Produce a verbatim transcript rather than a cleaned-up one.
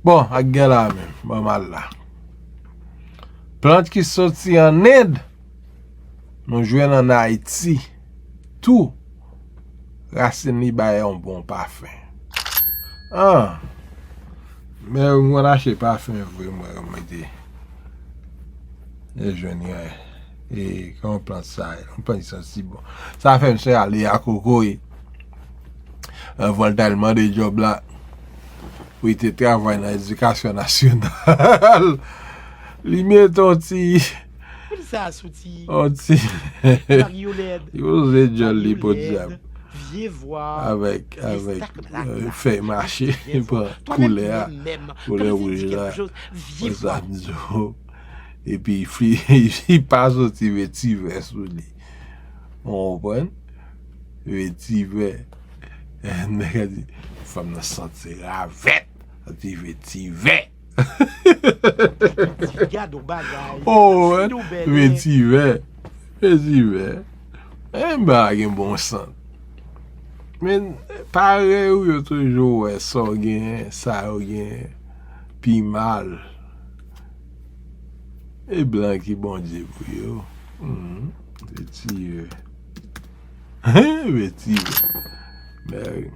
Bon, ak gen la menm, ban m al la. Plant ki soti an End, nou jwenn ann Ayiti tou. Rasin li bay yon bon pafen. Ah! Men mwen achte pafen vre, mwen mete. E jwenn yon. E kòman plant sa ye? Yon plant ki santi bon. Sa fè misye ale a kokoye. Anvan l t al mande djòb la, pou li te travay nan edikasyon nasyonal. Li mete yon ti, Pou sa sou ti yon ti, Maryolèd. Li poze djòl li, podyab. Vye vwa. Avèk, avèk, euh, fèy mache, li pran koulè a, koulè wouj la. Konsa m di w. Epi fi, li pa soti vetivè sou li. Ou konprann? Vetivè. Nèg la di, fanm nan santi ravèt. Santi vetivè. Gad yon bagay. Oh, vetivè. Vetivè. Enben, gen bon sant. Men, parèy ou yo toujou wè sa w genyen, sa yo genyen pi mal. E blan ki Bondye pou yo. Mhm. Vetivè. Vetivè. Men,